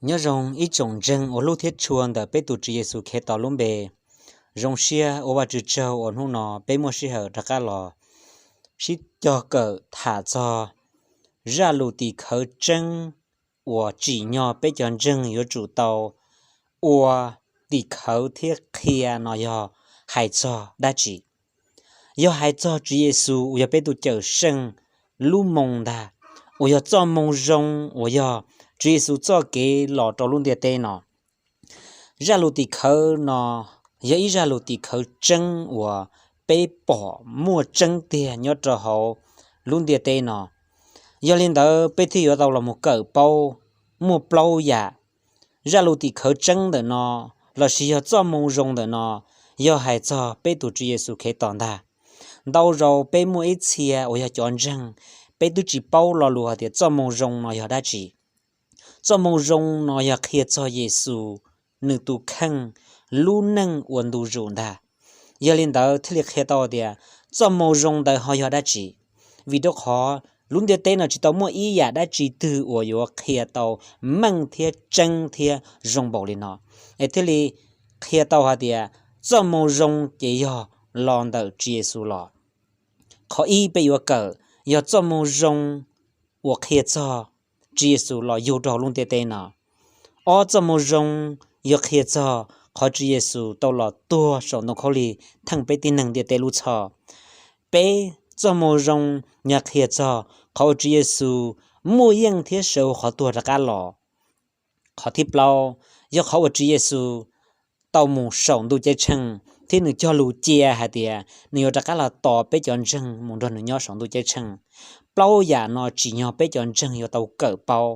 Nyob zoo ib tsoom ntseeg uas hlub thiab tshua ntawm peb tus Tswv Yexus Khetos lub npe. Zoo siab ua Vajtswv tsaug uas hnub no peb muaj sij hawm rov qab los sib cog kawm tham txog zaj lus tim khawv tseeb uas tsim nyog peb cov ntseeg yuav tsum tau ua tim khawv thiab qhia no yog hais txog dab tsi. Yog hais txog Tswv Yexus uas yog peb tus Cawmseej lub moo ntag, uas yog txoj moo zoo uas yog Tswv Yexus txoj kev los rau lub ntiaj teb no. Zaj lus tim khawv no yog ib zaj lus tim khawv tseeb uas peb pom muaj tseeb tiag nyob rau hauv lub ntiaj teb no. Yog li ntawd peb thiaj yuav tau los mus kawm paub muaj plaub yam. Zaj lus tim khawv tseeb ntawm no lossis yog txoj moo zoo ntawm no yog hais txog peb tus Tswv Yexus Khetos ntag. Ntau zaus peb muaj ib txhia uas yog cov ntseeg, peb twb tsis paub lo lus hais tias txoj moo zoo no yog dab tsi. Txoj moo zoo no yog qhia txog Yexus nws tus kheej lub neej ua ntu zus ntag. Yog li ntawd thiaj li qhia tau tias txoj moo zoo ntawd ho yog dab tsi. Vim rau qhov lub ntiaj teb no tsis tau muaj ib yam dab tsi twg uas yuav qhia tau meej thiab tseeb thiab zoo npaum li no, es thiaj li qhia tau hais tias txoj moo zoo ces yog los ntawm Tswv Yexus los. Qhov ib peb yuav kawm yog txoj moo zoo uas qhia txog Tswv Yexus los yug rau hauv lub ntiaj teb no. Ob txoj moo zoo yog qhia txog qhov Tswv Yexus tau los tuag saum ntoo khaub lig theej peb tib neeg ntiaj teb lub txhoj. Peb txoj moo zoo yog qhia txog qhov uas Tswv Yexus muaj yeej thiab sawv hauv qhov tuag rov qab los. Qhov thib plaub yog qhov uas Tswv Yexus tau mus saum ntuj ceeb tsheej thiab nws cog lus cia hais tias nws yuav rov qab los tos peb cov ntseeg mus nrog nws nyob saum ntuj ceeb tsheej. Plaub yam no tsim nyog peb cov ntseeg yuav tau kawm paub.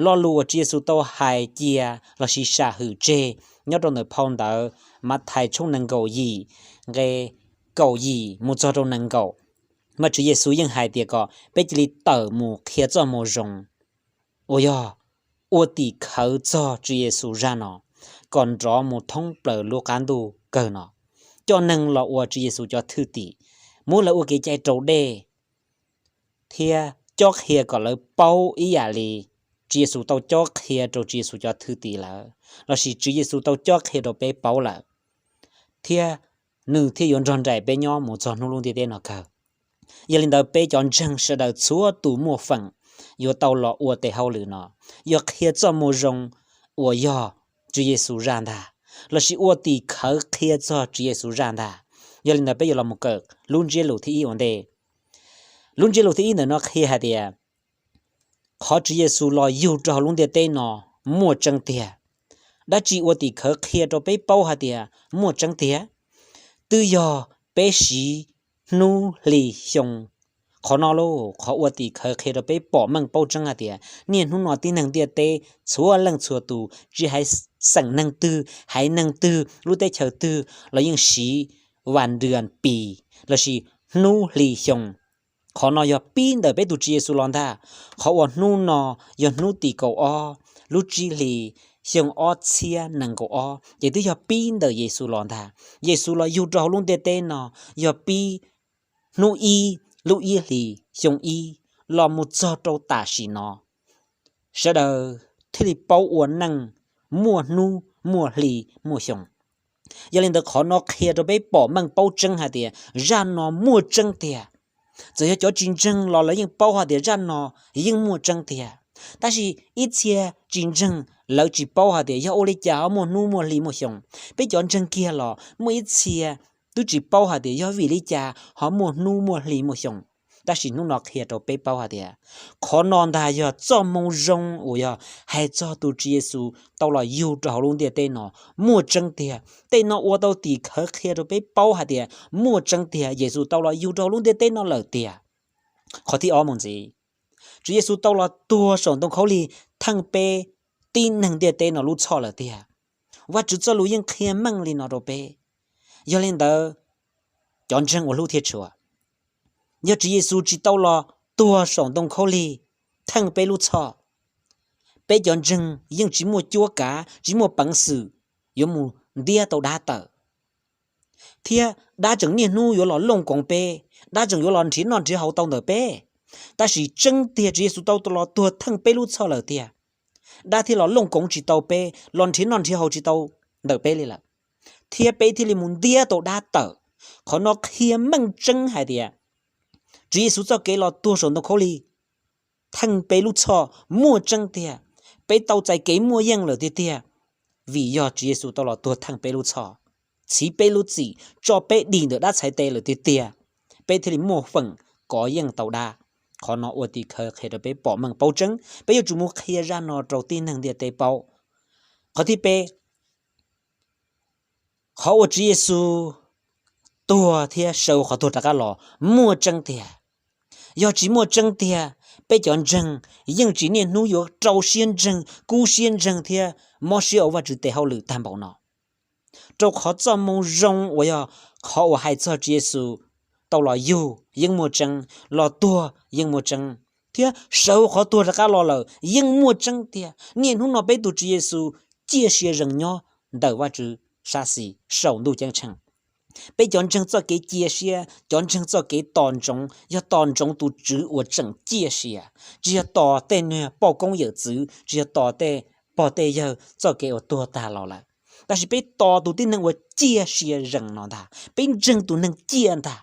Lo lus uas Tswv Yexus tau hais cia lossis sam hwm tseg nyob rau ntawm phau ntawv Mathais tshooj nees nkaum yim, nqe kaum yim mus txog rau nees nkaum, mas Tswv Yexus yeej hais tias kom peb cia li tawm mus qhia txoj moo zoo uas yog ua tim khawv txog Tswv Yexus zaj no kom nrov mus thoob plaws lub qab ntuj kawg no, coj neeg los ua Tswv Yexus cov thwj tim, muab lawv ua kev cai raus dej, thiab cob qhia kom lawv paub ib yam li Tswv Yexus tau cob qhia rau Tswv Yexus cov thwj tim lawm, lossis Tswv Yexus tau cob qhia rau peb paub lawm, thiab nws thiaj yuav nrog nraim peb nyob mus txog hnub lub ntiaj teb no kawg. Yog li ntawd peb cov ntseeg sawv daws txhua tus muaj feem yuav tau los ua tes hauj lwm no, yog qhia txoj moo zoo uas yog Tswv Yexus zaj ntag, lossis ua tim khawv qhia txog Tswv Yexus zaj ntag. Yog li ntawd peb yuav los mus kawm lub ntsiab lus thib ib ua ntej. Lub ntsiab lus thib ib ntawm no qhia hais tias qhov Tswv Yexus los yug rau hauv lub ntiaj teb no muaj tseeb tiag. Dab tsi ua tim khawv qhia rau peb paub hais tias muaj tseeb tiag? Twb yog peb siv hnub hli xyoo. Qhov no lauj, qhov ua tim khawv qhia rau peb pom meej paub tseeb hais tias niaj hnub no tib neeg ntiaj teb txhua leej txhua tus, tsis hais xeem neeg twg, haiv neeg twg, lub teb chaws twg los yeej siv vas nrias pis lossis hnub hli xyoo. Qhov no yog pib ntawm peb tus Tswv Yexus los ntag. Qhov uas hnub no yog hnub tim kaum ob lub tsib hlis xyoo ob txhiab nees nkaum ob ces twb yog pib ntawm Yexus los ntag. Yexus los yug rau hauv lub ntiaj teb no yog pib hnub ib lub ib hlis xyoo ib los mus txog rau tam sim no, sawv daws thiaj li paub ua neej muaj hnub muaj hli muaj xyoo. Yog li ntawd qhov no qhia rau peb pom meej paub tseeb hais tias zaj no muaj tseeb tiag. Txawm yog cov tsis ntseeg los lawv yeej paub hais tias zaj no yeej muaj tseeb tiag, tab sis ib txhia tsis ntseeg lawv tsis paub hais tias yog ua li cas ho muaj hnub muaj hli muaj xyoo. Peb cov ntseeg kiag los muaj ib txhia twb tsis paub hais tias yog vim li cas ho muaj hnub muaj hli muaj xyoo. Tab sis hnub no qhia rau peb paub hais tias qhov no ntag yog txoj moo zoo uas yog hais txog tus Tswv Yexus tau los yug rau hauv lub ntiaj teb no muaj tseeb tiag. Tej no ua tau tim khawv qhia rau peb paub hais tias muaj tseeb tiag, Yexus tau los yug rau hauv lub ntiaj teb no lawm tiag. Qhov thib ob mus ntxiv, Tswv Yexus tau los tuag saum ntoo khaub lig theej peb tib neeg ntiaj teb no lub txhoj lawm tiag. Vajtswv txoj lus yeej qhia meej li no rau peb. Yog li ntawd, cov ntseeg uas hlub thiab tshua, yog Tswv Yexus tsis tau los tuag saum ntoo khaub lig theej peb lub txhoj, peb cov ntseeg yeej tsis muaj cuab kav, tsis muaj peev xwm yuav mus ntiab tau dab tawm, thiab dab tseem niaj hnub yuav los looj koov peb, dab tseem yuav los nrhiav noj nrhiav haus tau ntawm peb. Tab sis tseeb tiag Tswv Yexus tau los tuag theej peb lub txhoj lawm tiag. dab thiaj los looj koov tsis tau peb, los nrhiav noj nrhiav haus tsis tau ntawm peb li lawm, thiab peb thiaj li mus ntiab tau dab tawm. Qhov no qhia meej tseeb hais tias Tswv Yexus txoj kev los tuag saum ntoo khaub lig theej peb lub txhoj muaj tseeb tiag. Peb tau txais kev muaj yeej lawm tiag tiag, vim yog Tswv Yexus tau los tuag theej peb lub txhoj, txhiv peb lub txim, tso peb dim ntawm dab txhais tes lawm tiag tiag, peb thiaj li muaj feem kov yeej tau dab. Qhov no ua tim khawv qhia rau peb pom meej paub tseeb, peb yuav tsum mus qhia zaj no rau tib neeg ntiaj teb paub. Qhov thib peb, qhov uas Tswv Yexus tuag thiab sawv qhov tuag rov qab los muaj tseeb tiag. Yog tsis muaj tseeb tiag, peb cov ntseeg yeej tsis niaj hnub yuav rau siab ntseeg, kub siab ntseeg thiab mob siab ua Vajtswv tes hauj lwm tag npaum no. Rau qhov txoj moo zoo uas yog qhov uas hais txog Tswv Yexus tau los yug yeej muaj tseeb, los tuag yeej muaj tseeb, thiab sawv qhov tuag rov qab los lawm yeej muaj tseeb tiag. Niaj hnub no peb tus Tswv Yexus ciaj sia zees nyob ntawm Vajtswv sab xis saum ntuj ceeb tsheej. Peb cov ntseeg txoj kev cia siab, cov ntseeg txoj kev tos ntsoov, yog tos ntsoov tus Tswv uas tseem ciaj sia, tsis yog tos tej niag poj koob yawm txwv, tsis yog tos tej pog tej yawg txoj kev uas tuag tag los lawm. Tab sis peb tos tus tib neeg uas ciaj sia zees no ntag, peb ntseeg tus neeg ciaj ntag,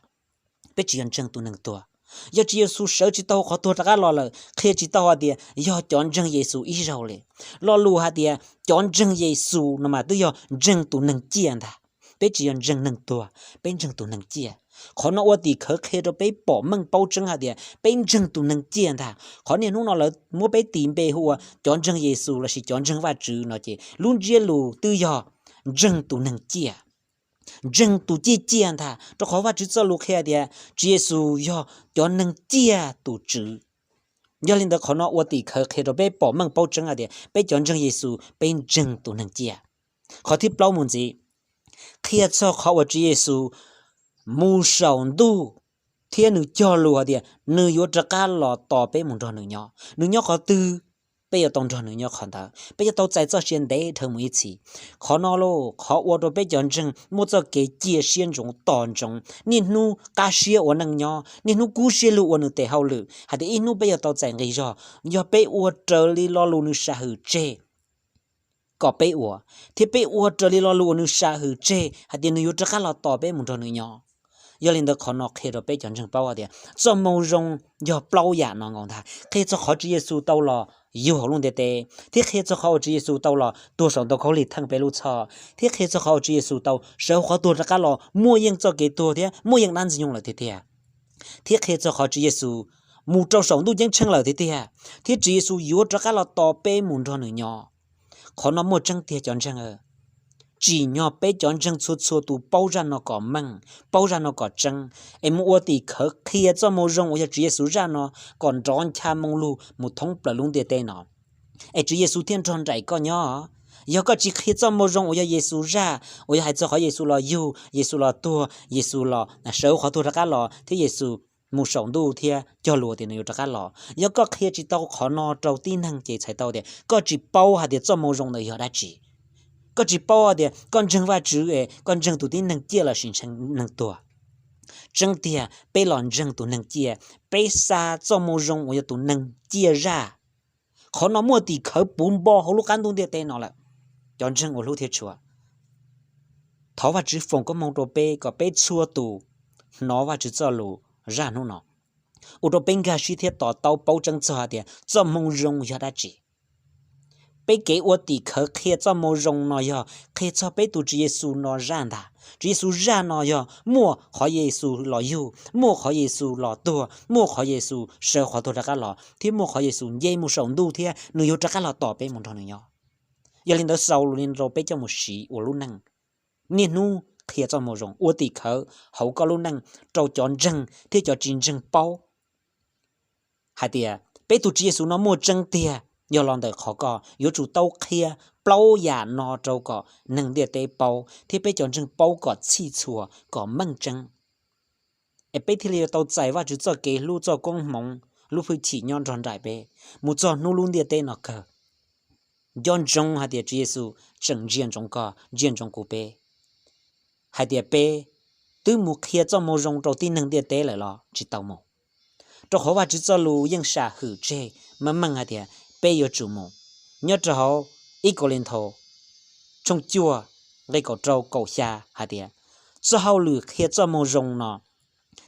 peb tsis yog ntseeg tus neeg tuag. Yog Tswv Yexus sawv tsis tau qhov tuag rov qab los lawm, qhia tsis tau hais tias yog cov ntseeg Yexus ib zaug li. Lo lus hais tias cov ntseeg Yexus no mas twb yog ntseeg tus neeg ciaj ntag. Peb tsis yog ntseeg neeg tuag, peb ntseeg tus neeg ciaj. Qhov no ua tim khawv qhia rau peb pom meej paub tseeb hais tias peb ntseeg tus neeg ciaj ntag. Qhov niaj hnub no lawv muab peb tis npe hu ua cov ntseeg Yexus lossis cov ntseeg Vajtswv no ces lub ntsiab lus twb yog ntseeg tus neeg ciaj, ntseeg tus ciaj ciaj ntag, rau qhov Vajtswv txoj lus qhia tias Tswv Yexus yog cov neeg ciaj tus Tswv. Yog li ntawd qhov no ua tim khawv qhia rau peb pom meej paub tseeb hais tias peb cov ntseeg Yexus peb ntseeg tus neeg ciaj. Qhov thib plaub mus ntxiv, qhia txog qhov uas Tswv Yexus mus saum ntuj thiab nws cog lus hais tias nws yuav rov qab los tos peb mus nrog nws nyob. Nws nyob qhov twg, peb yuav tau nrog nws nyob qhov ntawd, peb yuav tau txais txoj sia ntev dhawv mus ib txhis. Qhov no lauj, qhov ua rau peb cov ntseeg muaj txoj kev cia siab ntsoov tos ntsoov, niaj hnub qab siab ua neej nyob, niaj hnub kub siab lug ua nws tes hauj lwm hais tias ib hnub peb yuav tau txais nqi zog, yog peb ua raws li lo lus nws sam hwm tseg kom peb ua, thiab peb ua raws li lo lus uas nws sam hwm tseg hais tias nws yuav rov qab los tos peb mus nrog nws nyob. Yog li ntawd qhov no qhia rau peb cov ntseeg paub hais tias txoj moo zoo yog plaub yam no nkaus ntag, qhia txog qhov Tswv Yexus tau los yug hauv lub ntiaj teb, thiab qhia txog qhov uas Tswv Yexus tau los tuag saum ntoo khaub lig theej peb lub txhoj, thiab qhia txog qhov uas Tswv Yexus tau sawv qhov tuag rov qab los muaj yeej txoj kev tuag thiab muaj yeej dab ntxwg nyoog lawm tiag tiag, thiab qhia txog qhov Tswv Yexus mus rau saum ntuj ceeb tsheej lawm tiag tiag, thiab Tswv Yexus yuav rov qab los tos peb mus nrog nws nyob. Qhov no muaj tseeb tiag cov ntseeg. Tsim nyog peb cov ntseeg txhua txhua tus paub zaj no kom meej, paub zaj no kom tseeb, es mus ua tim khawv qhia txoj moo zoo uas yog Tswv Yexus zaj no kom nrov ncha moo lug mus thoob plaws lub ntiaj teb no, es Tswv Yexus thiaj nrog nraim koj nyob. Yog koj tsis qhia txoj moo zoo uas yog Yexus zaj, uas yog hais txog qhov Yexus los yug, Yexus los tuag, Yexus los sawv qhov tuag rov qab los, thiab Yexus mus saum ntuj thiab cog lus tias nws yuav rov qab los, yog koj qhia tsis tau qhov no rau tib neeg ces txhais tau tias koj tsis paub hais tias txoj moo zoo ntawd yog dab tsi. Koj tsis paub hais tias koj ntseeg Vajtswv es koj ntseeg tus tib neeg ciaj lossis ntseeg neeg tuag. Tseeb tiag peb los ntseeg tus neeg ciaj, peb xa txoj moo zoo uas yog tus neeg ciaj zaj. Qhov no muaj tim khawv puv npo hauv lub qab ntuj ntiaj teb no lawm. Cov ntseeg uas hlub thiab tshua, thov Vajtswv foom koob hmoov rau peb kom peb txhua tus hnov Vajtswv txoj lus zaj hnub no, ua rau peb nkag siab thiab to taub paub tseeb txog hais tias txoj moo zoo yog dab tsi. Peb kev ua tim khawv qhia txoj moo zoo no yog qhia txog peb tus Tswv Yexus no zaj ntag. Tswv Yexus zaj no yog muaj qhov Yexus los yug, muaj qhov Yexus los tuag, muaj qhov Yexus sawv qhov tuag rov qab los, thiab muaj qhov Yexus nce mus saum ntuj thiab nws yuav rov qab los tos peb mus nrog nws nyob. Yog li ntawd xaus lus li no rau peb coj mus siv ua lub neej niaj hnub qhia txoj moo zoo ua tim khawv hauv koj lub neej rau cov ntseeg thiab cov tsis ntseeg paub hais tias peb tus Tswv Yexus no muaj tseeb tiag. Yog los ntawm qhov koj yuav tsum tau qhia plaub yam no rau kom neeg ntiaj teb paub thiab peb cov ntseeg paub kom txhij txhua kom meej tseeb, es peb thiaj li yuav tau txais Vajtswv txoj kev hlub txoj koob hmoov lub hwj chim nyob nrog nraim peb mus txog hnub lub ntiaj teb no kawg. Nco ntsoov hais tias Tswv Yexus tseem ntsia ntsoov koj ntsia ntsoov kuv peb, hais tias peb twb mus qhia txoj moo zoo rau tib neeg ntiaj teb lawm los tsis tau mus, rau qhov Vajtswv txoj lus yeej sam hwm tseg meej meej hais tias peb yuav tsum mus. nyob rau hauv ib Kauleethaus tshooj cuaj nqe kaum rau kaum xya hais tias, txoj hauj lwm qhia txoj moo zoo no,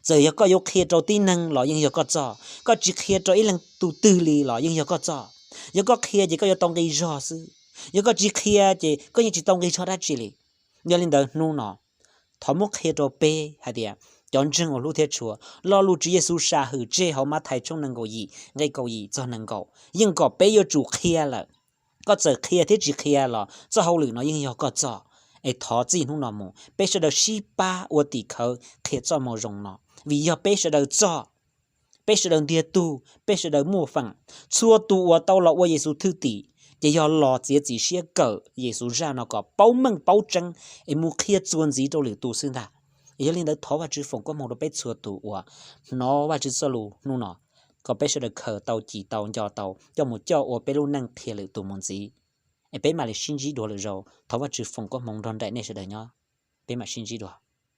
txawm yog koj yuav qhia rau tib neeg los yeej yog koj txoj, koj tsis qhia rau ib leej tus twg li los yeej yog koj txoj. Yog koj qhia ces koj yuav tau nqi zog xwb, yog koj tsis qhia ces koj yeej tsis tau nqi zog dab tsi li. Yog li ntawd hnub no, thov muab qhia rau peb hais tias, cov ntseeg uas hlub thiab tshua, lo lus Tswv Yexus sam hwm tseg hauv Mathais tshooj nees nkaum yim nqe kaum yim txog nees nkaum yeej kom peb yuav tsum qhia lawm. Koj txawm qhia thiab tsis qhia los txoj hauj lwm no yeej yog koj txoj. Es thov txij hnub no mus peb sawv daws sib pab ua tim khawv qhia txoj moo zoo no, vim yog peb sawv daws txoj, peb sawv daws ntiag tug, peb sawv daws muaj feem. Txhua tus uas tau los ua Yexus thwj tim ces yog los txiav txim siab kawm Yexus zaj no kom paub meej paub tseeb es mus qhia txuas ntxiv rau lwm tus xwb ntag. Yog li ntawd thov Vajtswv foom koob hmoov rau peb txhua tus uas hnov Vajtswv txoj lus hnub no, kom peb sawv daws khaws tau, cim tau, nco tau coj mus coj ua peb lub neej qhia lwm tus mus ntxiv. Es peb mam li sib ntsib dua lwm zaus, thov Vajtswv foom koob hmoov nrog nraim nej sawv daws nyob. Peb mam sib ntsib dua.